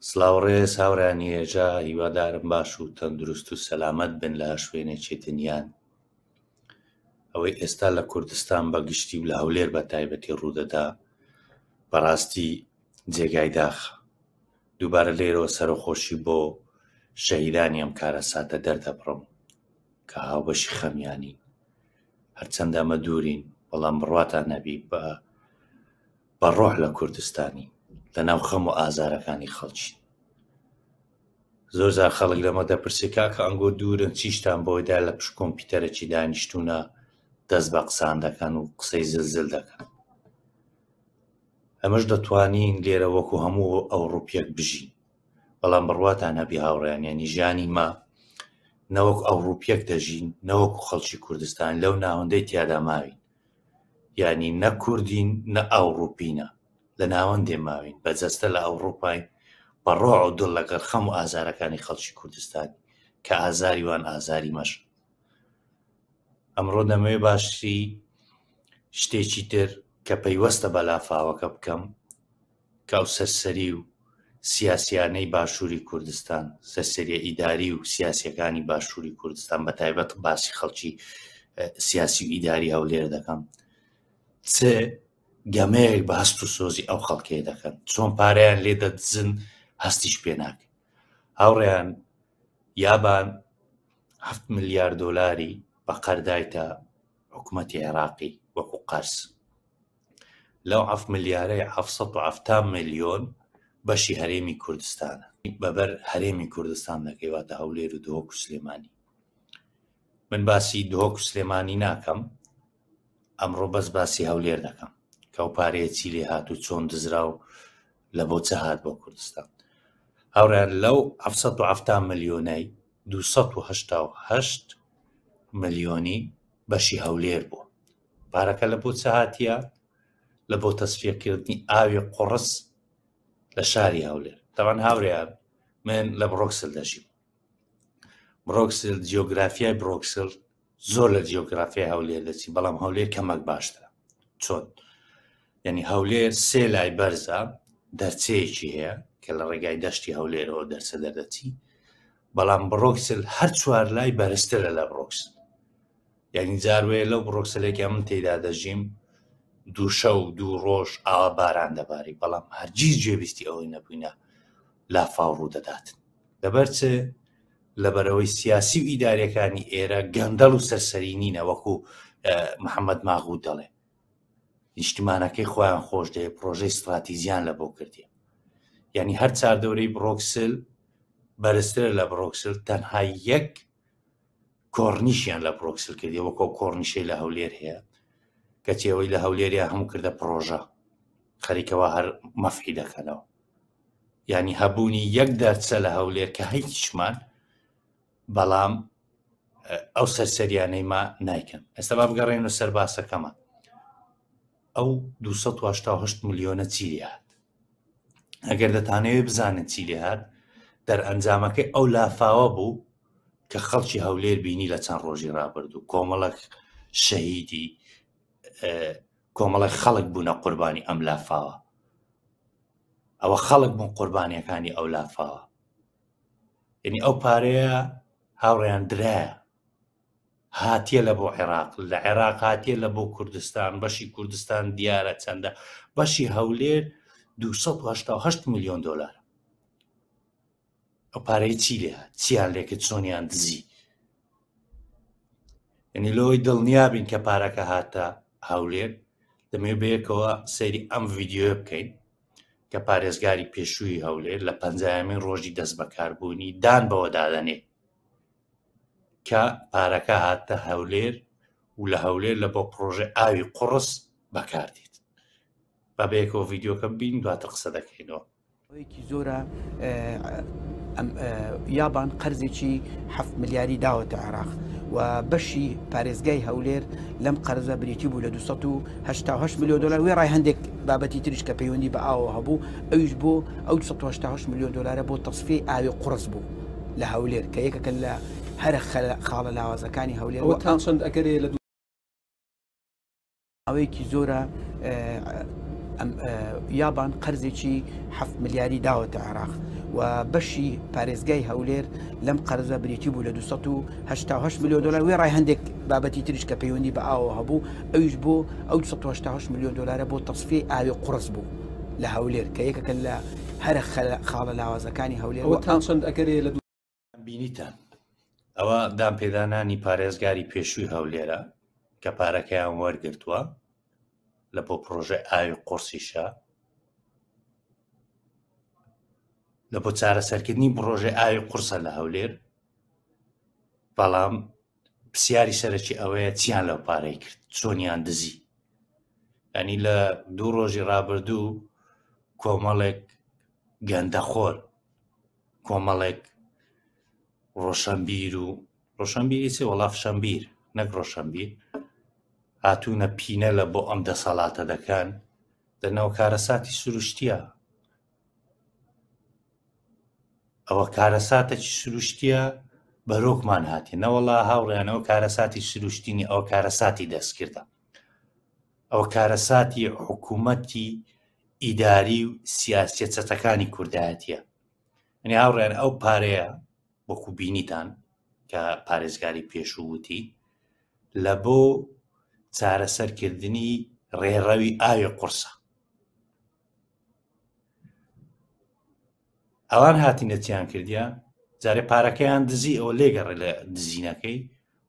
سڵاو ڕێز هاوڕێیانی هێژا هیوادارم باش و تەندروست و سەلامەت بن لە هەر شوێنێکی دنیان. ئەوەی ئێستا لە کوردستان بە گشتی و لە هەولێر بە تایبەتی ڕوودەدا بەڕاستی جێگای داخە. دووبارە لێرەوە سەرەخۆشی بۆ شەهیدانی ئەم کارەساتە دەردەبڕم کە هاوبەشی خەمیانین. هەرچەندە ئەمە دوورین بەڵام بڕواتان نەبی بە بە ڕۆح لە کوردستانی لە ناو خەم و ئازارەکانی خەڵکین. زۆر جار خەڵک لەمە دەپرسێ کاکە ئەنگۆ دوورن چیشتان بۆی دا لە پشت کۆمپیوتەرێکی دانیشتوونە دەست بە قسان دەکەن و قسەی زلزل دەکەن. ئەمەش دەتوانین لێرە وەکو هەموو ئەوڕوپیەک بژین بەڵام بڕواتان هەبی هاوڕێیان یانی ژیانی مە نەوەک ئەوڕوپیەک دەژین نەوەکو خەڵکی کوردستان لەو ناوەندەی تیادا ماوین یانی نە کوردین نە ئەوڕوپینە لە ناوەندێ ماوین بە جەستە لە ئەوڕوپاین بە ڕۆح و دڵ لەگەڵ خەم و ئازارەکانی خەڵکی کوردستانی کە ئازاری وان ئازاری مەشە. ئەمڕۆ دەمەوێت باسی شتێکی تر کە پەیوەستە بە لافاوەکە بکەم کە ئەو سەرسەری و سیاسیانەی باشووری کوردستان سەرسەریە ئیداری و سیاسیەکانی باشووری کوردستان بە تایبەت باسی خەڵکی سیاسی و ئیداری هەولێر دەکەم چ گەمەیەک بە هەست و سۆزی ئەو خەڵکەیە دەکەن چۆن پارەیان لێ دەدزن هەستیش پێ ناکەن هاوڕێیان یابان هەفت ملیار دۆلاری بە قەردایتە حکوومەتی عێراقی وەکو قەرز لەو هەفت ملیارەی 770 ملیۆن بەشی هەرێمی کوردستانە بەبەر هەرێمی کوردستان دەکەی واتە هەولێر و دهۆک و سلێمانی من باسی دهۆک و سلێمانی ناکەم ئەمڕۆ بەس باسی هەولێر دەکەم کە ئەو پارەیە چی لێ هات و چۆن دزرا و لە بۆ چ هات بۆ کوردستان هاوڕێیان لەو 770 ملیۆنەی 288 ملیۆنی بەشی هەولێر بوو پارەکە لە بۆ چ هاتیە لە بۆ تەسفیەکردنی ئاوی قوڕس لە شاری هەولێر تاوان هاورێیان من لە بڕۆکسل دەژیم بڕۆکسل جیۆگرافیای بڕۆکسل زۆر لە جیۆگرافیای هەولێر دەچی بەڵام هەولێر کەمەک باشترە چۆن یعنی هەولێر سێ لای بەرزە دەرچەیەکی هەیە کە لە ڕێگای دەشتی هەولێرەوە دەرچە دەردەچی بەڵام بڕۆکسل هەر چوار لای بەرزترە لە بڕۆکسل یعنی جاروەیە لەو بڕۆکسلێکی من تێدا دەژیم دوو شەو دوو ڕۆژ ئاوا باران دەباری بەڵام هەرگیز گوێبیستی ئەوەی نەبووینە لافاو ڕوودەدات لەبەر چ لەبەرئەوەی سیاسی و ئیداریەکانی ئێرە گەندەڵ و سەرسەری نینە وەکو محەممەد ماغوت دەڵێ نیشتیمانەکەی خۆیان خۆش دەیە پرۆژەی استراتیزیان لە بۆ کردیە یعنی هەر چاردەورەی بڕۆکسل بەرزترە لە بڕۆکسل تەنها یەک کۆڕنیشیان لە بڕۆکسل کردی وەکۆ کۆڕنیشەی لە هەولێر هەیە کەچی ئەوەی لە هەولێریان هەموو کردە پرۆژە خەریکەوە هەر مەفعی دەکەنەوە یانی هەبوونی یەک دەرچە لە هەولێر کە هیچمان بەڵام ئەو سەرسەریانەی ما نایکەن ئێستا با بگەڕێن و سەر باسەکەمان ئەو 288 ملیۆنە چی لێ هات ئەگەر دەتانەوێت بزانن چی لێ هات دەرئەنجامەکەی ئەو لافاوە بوو کە خەڵکی هەولێر بینی لە چەند ڕۆژی ڕابردوو کۆمەڵک شەهیدی کۆمەڵک خەڵک بوونە قوربانی ئەم لافاوە ئەوە خەڵک بوون قوربانیەکانی ئەو لافاوە یعنی ئەو پارەیە هاوڕێیان درایە هاتیە لە بۆ عێراق لە عێراق هاتیە لە بۆ کوردستان بەشی کوردستان دیارە چەندە بەشی هەولێر 288 میلیۆن دلار ئەو پارەی چی لێ چیان لێکرد چۆنیان دزی یعنی لەوەی دڵنیا بین کە پارەکە هاتە هەولێر دەمێ بەیەکەوە سەیری ئەم ڤیددیوە بکەین کە پارێزگاری پێشووی هەولێر لە پەنجایەمین ڕۆژی دەست بەکاربوونی دان بەوە دادەنێ کە پارەکە هاتە هەولێر و لە هەولێر لە بۆ پرۆژە ئاوی قوڕس بەکاردێت بە بەیەکەوە ڤیددیوکە بین دواتر قسە دەکەینەوە. ماوەیەکی زۆرە یابان قەرزێکی ه ملیاری داوەتە عێراق و بەشی پارێزگای هەولێر لەم قەرزە بریتی بوو لە 288 میلیۆن دلار وێڕای هەندێک بابەتی تریش کە پەیوەندی بە ئاوە هەبوو ئەویش بۆ ئەو 288 میلیۆن دلارە بۆ تەسفی ئاوی قڕس بوو لە هەولێر کە یەکەکە لە هەرە خاڵە لاوازەکانی هەولێر تا چەند ئەگەرێ لە ماوەیەکی زۆرە یابان قەرزێکی ه ملیاری داوەتە عێراق و بەشی پارێزگای هەولێر لەم قەرزە بریتی بوو لە 288 ملیۆن دلار وێڕای هەندێک بابەتی تریش کە پەیوەندی بە ئاوەوە هەبوو ئەویش بۆ ئەو 288 ملیۆن دلارە بۆ تەسفیەی ئاوی قوڕس بوو لە هەولێر کە یەکێکە لە هەرە خاڵە لاوازەکانی هەولێر ئەوە تا چەند ئەگەرێ لە بینیتان ئەوە دانپێدانانی پارێزگاری پێشووی هەولێرە کە پارەکەیان وەرگرتووە لە بۆ پرۆژەی ئاوی قورسیشە لە بۆ چارەسەرکردنی پرۆژەی ئاوی قورسە لە هەولێر بەڵام پرسیاری سەرەکی ئەوەیە چیان لەو پارەی کرد چۆنیان دزی ئەنی لە دوو ڕۆژی ڕابردوو کۆمەڵێک گەندەخۆر کۆمەڵێک ڕۆشنبیر و ڕۆشنبیری چێ وەڵا فشەنبیر نەک ڕۆشنبیر هاتوونە پینە لە بۆ ئەم دەسەڵاتە دەکەن دەنەوە کارەساتی سروشتیە ئەوە کارەساتێکی سروشتیە بەرۆکمان هاتێ نەوەڵا هاوڕیانەوە کارەساتی سروشتینی ئەو کارەساتی دەستکردە ئەوە کارەساتی حکوومەتی ئیداری و سیاسیە چەتەکانی کوردایەتیە ئەنی هاوڕێیان ئەو پارەیە وەکو بینیتان کە پارێزگاری پێشوو وتی لە بۆ چارەسەرکردنی ڕێڕەوی ئاوی قورسە ئەوان هاتینە چیان کردیا جارێ پارەکەیان دزی ئەوە لێگەڕێ لە دزینەکەی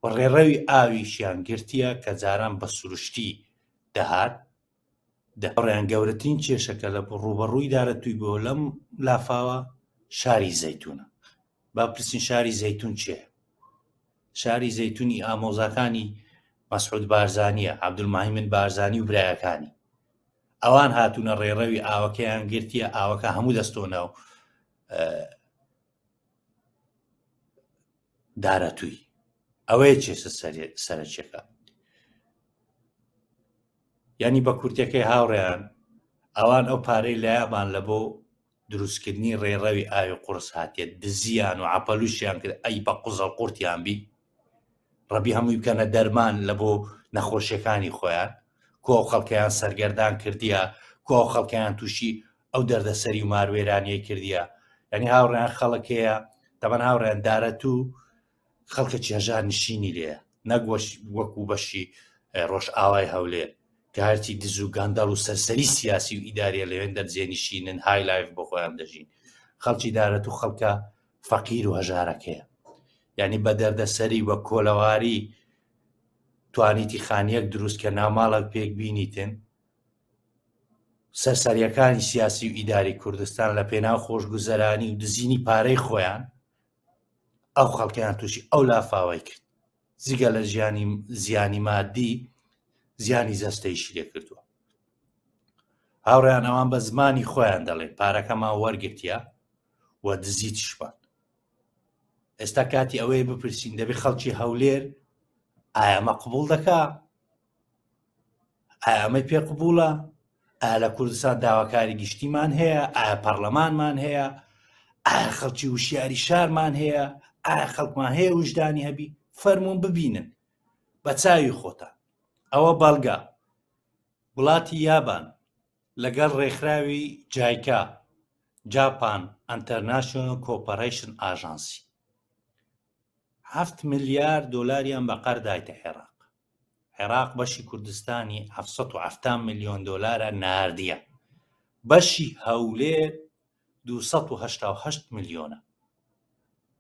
و ڕێڕەوی ئاویشیان گرتیە کە جاران بە سروشتی دەهات دەڕیان گەورەترین کێشەکە لە ڕووبەڕووی دارەتووی بۆ لەم لافاوە شاری زەیتونە با پرسین شاری زەیتون چێ شاری زەیتونی ئامۆزاکانی مەسعود بارزانیە عەبدولمهیمن بارزانی و برایەکانی ئەوان هاتوونە ڕێڕەوی ئاوەکەیان گرتیە ئاوەکە هەموو دەستۆ ناو دارەتووی ئەوەیە کێشە سەرەکیەکە یعنی بە کورتەکەی هاوڕێیان ئەوان ئەو پارەی لایەمان لە بۆ دروستکردنی ڕێڕەوی ئاوی قورس هاتیە دزیان و عپەلوشیان کرد ئەی بە قوزەڵ قورتیان بی ڕەبی هەمووی بکەنە دەرمان لە بۆ نەخۆشیەکانی خۆیان کو ئەو خەڵکەیان سەرگەردان کردیە کو ئەو خەڵکەیان تووشی ئەو دەردەسەری و ماروێرانیەی کردیە یعنی هاوڕێیان خەڵک هەیە تەبەن هاوڕێیان دارەتوو خەڵکە هەژار نشینی لێیە نەک وەکو بەشی ڕۆژئاوای هەولێر کە هەرچی دز و گەندەڵ و سەرسەری سیاسی و ئیداریە لەوێن دەرجێنیشینن های لایف بۆ خۆیان دەژین خەڵکی دارەت و خەڵکە فەقیر و هەژارەکەیە یعنی بە دەردەسەری و کۆلەواری توانیتی خانیەک دروست کە ناماڵک پێک بینیتن سەرسەریەکانی سیاسی و ئیداری کوردستان لە پێناو خۆشگوزەرانی و دزینی پارەی خۆیان ئەو خەڵکیان تووشی ئەو لافاوای کرد جگە لە ژیانی زیانی مادی زیانی جەستەیشی لێ کردووە هاوڕیان ئەوان بە زمانی خۆیان دەڵێن پارەکەمان وەرگتیە و دزیتیشمان ئێستا کاتی ئەوەیە بپرسین دەبێ خەڵکی هەولێر ئایا ئەمە قبوڵ دەکا ئایا ئەمەی پێ قبوڵە ئایا لە کوردستان داواکاری گشتیمان هەیە ئایا پەرلەمانمان هەیە ئایا خەڵکی وشیاری شارمان هەیە ئایا خەڵکمان هەیە وژدانی هەبی فەرمونون ببینن بە چاوی خۆتان ئەوە بەڵگە وڵاتی یابان لەگەڵ ڕێکخراوی جایکا Japan International Cooperation Agency هەفت ملیار دۆلاریان بە قەر دایتە عێراق. عێراق بەشی کوردستانی 770 ملیۆن دۆلارە ناردیە. بەشی هەولێر 288 ملیۆنە.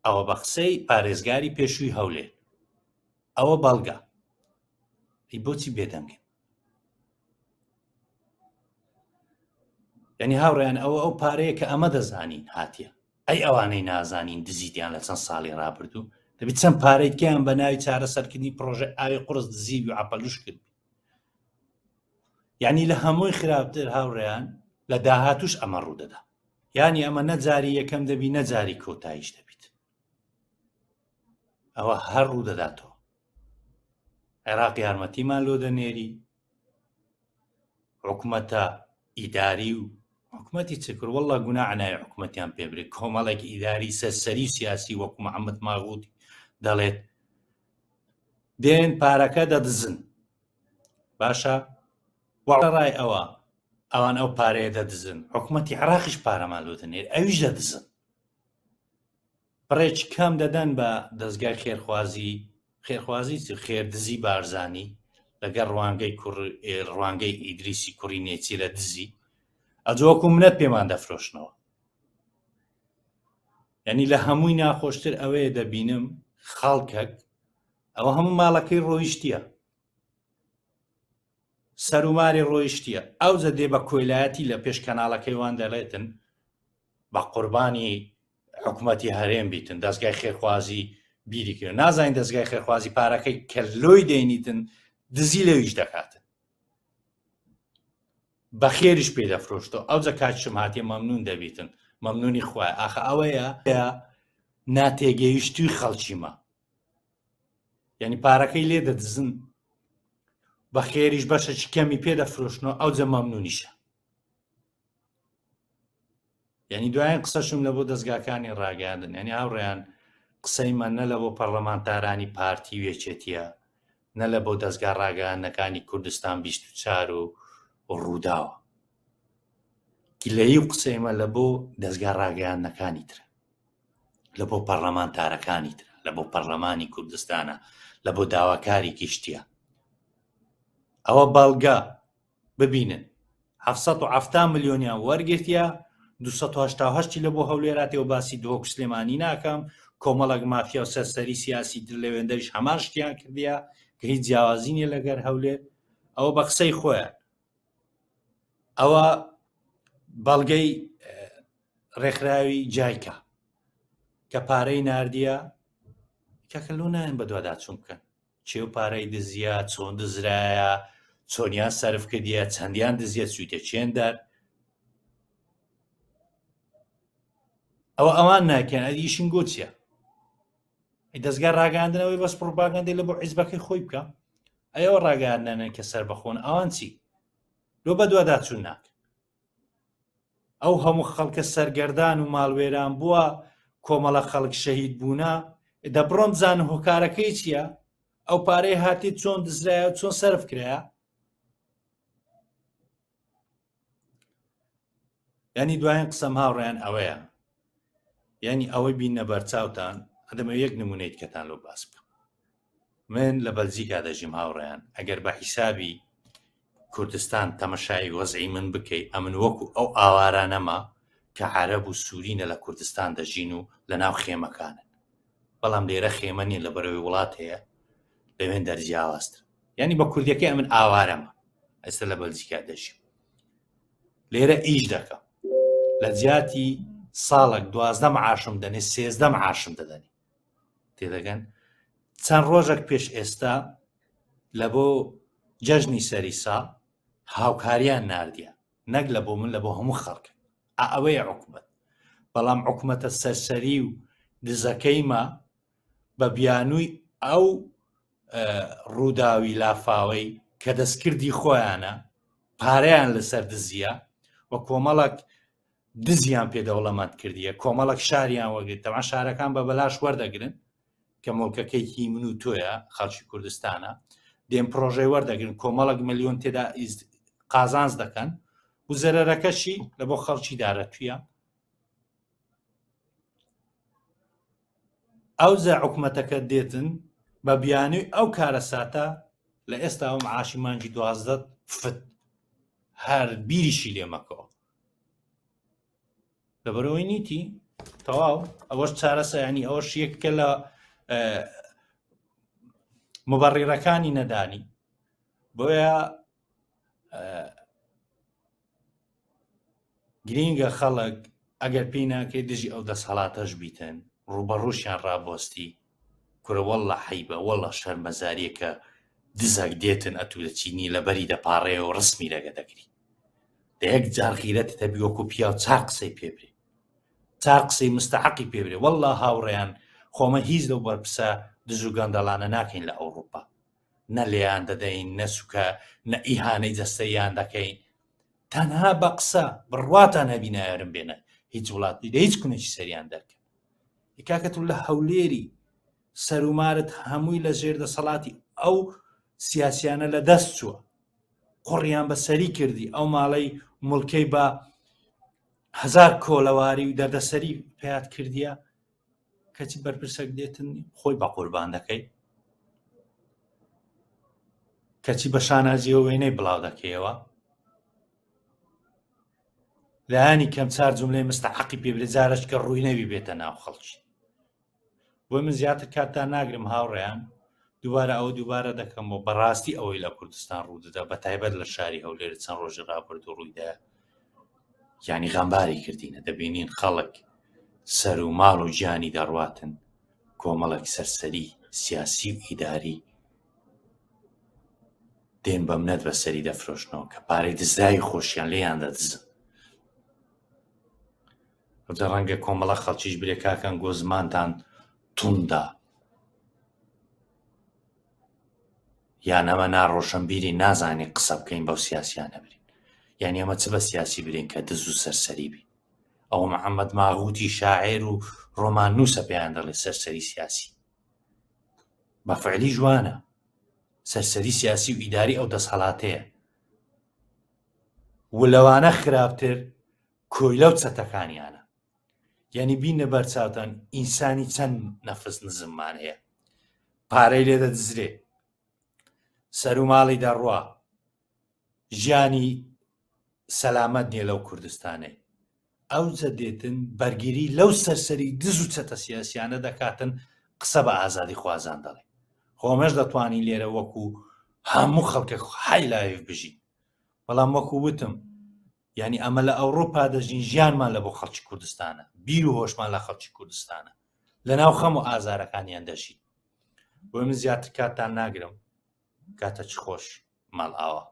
ئەوە بە قسەی پارێزگاری پێشووی هەولێر. ئەوە بەڵگە. ئەی بۆچی بێدەنگن؟ یعنی هاوڕیان ئەوە ئەو پارەیە کە ئەمە دەزانین هاتیە ئەی ئەوانەی نازانین دزیتیان لە چەند ساڵی ڕابردوو دەبێت چەند پارەیەکیان بە ناوی چارەسەرکردنی پرۆژە ئاوی قرس دزی و عپەلوش کرد یعنی لە هەمووی خراپتر هاوڕێیان لە داهاتوش ئەمە ڕوودەدا یانی ئەمە نەجاری یەکەم دەبی نەجاری کۆتاییش دەبیت ئەوە هەر ڕوودەداتەوە عێراق یارمەتیمان لۆ دەنێری حکومەتە ئیداری و حکومەتی چکر والله گوناع نایە حکومەتیان پێ برێ کۆمەڵێک ئیداری سەرسەری و سیاسی وەکو محەممەد ماغوت دەڵێت دێن پارەکە دەدزن باشە وەڕای ئەوە ئەوان ئەو پارەیە دەدزن حکوومەتی عراقیش پارەمان لۆ دەنێر ئەویش دەدزن. بڕێکی کەم دەدەن بە دەزگای خێرخوازی، خێرخوازی چ خێردزی بارزانی لەگەڵ ڕوانگەی کوڕ ڕوانگەی ئیدریسی کوڕی نێچیرە دزی ئەجۆ وەکو منەت پێمان دەفرۆشنەوە. یعنی لە هەمووی ناخۆشتر ئەوەیە دەبینم خەڵکەک ئەوە هەموو ماڵەکەی ڕۆیشتیە سەروماری ڕۆیشتیە ئەوجە دێ بە کۆیلایەتی لە پێش کەناڵەکەی وان دەڵێتن بە قوربانی حکوومەتی هەرێم بیتن دەستگای خێرخوازی بیری کرد نازانین دەستگای خێرخوازی پارەکەی کە لۆی دەینیتن دزی لەویش دەکاتن بە خێریش پێ دەفرۆشتەوە ئەوجە کاتشم هاتیە مەمنون دەبیتن مەمنونی خوای ئاخە ئەوەیە ناتێگەیشتوی خەڵکیمە یعنی پارەکەی لێ دەدزن بە خێریش بەشەکی کەمی پێ دەفرۆشنەوە ئەوجە مەمنونیشە یعنی دوایین قسەشم لە بۆ دەستگاکانی ڕاگەاندن یعنی هاوڕێیان قسەی من نە لە بۆ پەرلەمانتارانی پارتی و یەکێتیە نە لە بۆ دەستگا ڕاگەیاندنەکانی کوردستان 24 و ڕووداوە گلەیی و قسەیمە لە بۆ دەستگا ڕاگەیاندنەکانی ترە لە بۆ پەرلەمانتارەکانی ترە لە بۆ پەرلەمانی کوردستانە لە بۆ داواکاری گشتیە ئەوە بەڵگە ببینن 770 ملیۆنیان وەرگرتیە 288 لە بۆ هەولێراتێ و باسی دهۆک و سلێمانی ناکەم کۆمەڵک مافیا و سەرسەری سیاسی تر لەوێندەریش هەمان شتیان کردیە کە هیچ جیاوازی نییە لەگەر هەولێر ئەوە بە قسەی خۆیان ئەوە بەڵگەی ڕێکخراوی جایکا کە پارەی نردە کاکە لۆ نایەن بەدواداچوون بکەن چێ و پارەی دزیە چۆن دزرایە چۆنیان سەرف کردیە چەندیان دزیە چویتە چێن دەر ئەوە ئەوان ناکەن ئەدیشن گۆ چیە دەستگا ڕاگەاندنەوەی بەس پڕۆپاگەندەی لە بۆ حیزبەکەی خۆی بکە ئەوە ڕاگەاندنەن کە سەر بەخۆن ئەوان چی لۆ بەدواداچوون ناکەن ئەو هەموو خەڵکە سەرگەردان و ماڵوێران بووە کۆمەڵە خەڵک شەهید بوونە دەبڕۆم بزانن هۆکارەکەی چییە ئەو پارەی هاتی چۆن دزرایە چۆن سەرف کرایە ینی دوایین قسەم هاوڕێیان ئەوەیە ینی ئەوەی بینە بەرچاوتان ئەدەمە یەک نمونەیت کەتان لۆ باس بکەم من لە بەلجیکا دەژیم هاوڕێیان ئەگەر بە حیسابی کوردستان تەمەشای وەزعی من بکەی ئەمن وەکو ئەو ئاوارانەمە کە عەرەب و سوورینە لە کوردستان دەژین و لە ناو خێمەکانن بەڵام لێرە خێمە نیە لە بەرەوەی وڵات هەیە لەوێن دەرجیاوازتر یعنی بە کوردیەکەی ئەمن ئاوارەمە ئێستا لە بەلجیکا دەژیم لێرە ئیش دەکەم لە جیاتی ساڵک دوازدە معاشم دەنێ سێزدە معاشم دەدەنێ تێدەگەن چەند ڕۆژێک پێش ئێستا لە بۆ جەژنی سەری ساڵ هاوکاریان نردە نەک لە بۆ من لە بۆ هەموو خەڵک ئەوەیە حکومت بەڵام حکومەتە سەرسەری و دزەکەیمە بە بیانووی ئەو ڕووداوی لافاوەی کە دەستکردی خۆیانە پارەیان لەسەر دزیە و کۆمەڵک دزیان پێ دەوڵەمەند کردیە کۆمەڵک شاریان وەگرت تەمان شارەکان بە بەلاش وەردەگرن کە مڵکەکەی هی من و تۆیە خەڵکی کوردستانە دێن پرۆژەی وەردەگرن کۆمەڵک ملیۆن تێدا قازانج دەکەن و زەرەرەکەشی لە بۆ خەڵکی دارەتویە ئەوجا حکومەتەکە دێتن بە بیانوی ئەو کارەساتە لە ئێستاوە معاشی مانگی دوازدە فت هەر بیریشی لێ مەکەوە لەبەرەوەی نیتی تەواو ئەوەش چارەسە ینی ئەوەش یەکە لە مبەڕیڕەکانی نەدانی بۆیە گرینگە خەڵک ئەگەر پێی ناکەی دژی ئەو دەسەڵاتەش بیتن ڕووبەڕووشیان ڕابۆستی کورە واللە حەیبە واللە شەرمەزاریە کە دزەک دێتن ئەتوو دەچینی لەبەری دەپاڕێەوە ڕسمی لەگە دەگری دە یەک جار غیرەتت هەبی وەکو پیاو چار قسەی پێ برێ چار قسەی مستحقی پێ برێ واللە هاوڕێیان خۆمە هیچ لەو بەرپسە دز و گەندەڵانە ناکەین لە ئەوروپا نە لێیان دەدەین نە سوکە نە ئیهانەی جەستەیان دەکەین تەنها بە قسە بڕواتان هەبی نایارم بێنە هیچ وڵاتی لە هیچ کونێکی سەریان دەرکەن کاکە تو لە هەولێری سەرومارت هەمووی لە ژێر دەسەڵاتی ئەو سیاسیانە لە دەست چووە قڕیان بە سەری کردی ئەو ماڵەی مڵکەی بە هزار کۆلەواری و دەردەسەری پێیات کردیە. کەچی بەرپرسێک دێتن خۆی بە قوربان دەکەی کەچی بە شانازیەوە وێنەی بڵاو دەکەیەوە لایەنی کەم چار جملەی مستحقی پێ برێ جارش کە ڕووی نەوی بێتە ناو خەڵکی بۆ من زیاتر کاتتان ناگرم هاوڕێیان دووبارە ئەوە دووبارە دەکەمەوە بەڕاستی ئەوەی لە کوردستان ڕوودەدا بە تایبەت لە شاری هەولێر چەند ڕۆژی ڕابردوو ڕوویدا یعنی غەمباری کردینە دەبینین خەڵک سەر و ماڵ و گیانی دەڕواتن کۆمەڵێک سەرسەری سیاسی و ئیداری دێن بەمنەت بەسەری دەفرۆشنەوە کە پارەی دزراوی خۆشیان لێیان دەدزن ئەوجا ڕەنگە کۆمەڵە خەڵکیش برێ کاکەن گۆ زمانتان توندە یان ئەمە ناڕۆشنبیری نازانی قسە بکەین بەو سیاسیانە برین یعنی ئەمە چ بە سیاسی برین کە دز و سەرسەری بین ئەوە محەممەد ماغوتی شاعێر و ڕۆمان نووسە پێیان دەڵێ سەرسەری سیاسی بە فعلی جوانە سەرسەری سیاسی و ئیداری ئەو دەسەڵاتەیە و لەوانە خراپتر کۆیلە و چەتەکانیانە یعنی بینە بەرچاوتان ئینسانی چەند نەفس نزممان هەیە پارەی لێ دەدزرێ سەر و ماڵی دەڕوا ژیانی سەلامەت نییە لەو کوردستانەی ئەوجە دێتن بەرگری لەو سەرسەری دز و چەتە سیاسیانە دەکاتن قسە بە ئازادی خوازان دەڵێ خۆمەش دەتوانین لێرە وەکو هەموو خەڵکێک های لایف بژین بەڵام وەکو وتم یعنی ئەمە لە ئەوروپا دەژین ژیانمان لە بۆ خەڵکی کوردستانە بیر و هۆشمان لە خەڵکی کوردستانە لە ناو خەم و ئازارەکانیان دەژین بۆ من زیاتر کاتتان ناگرم کاتە چ خۆش ماڵ ئاوا.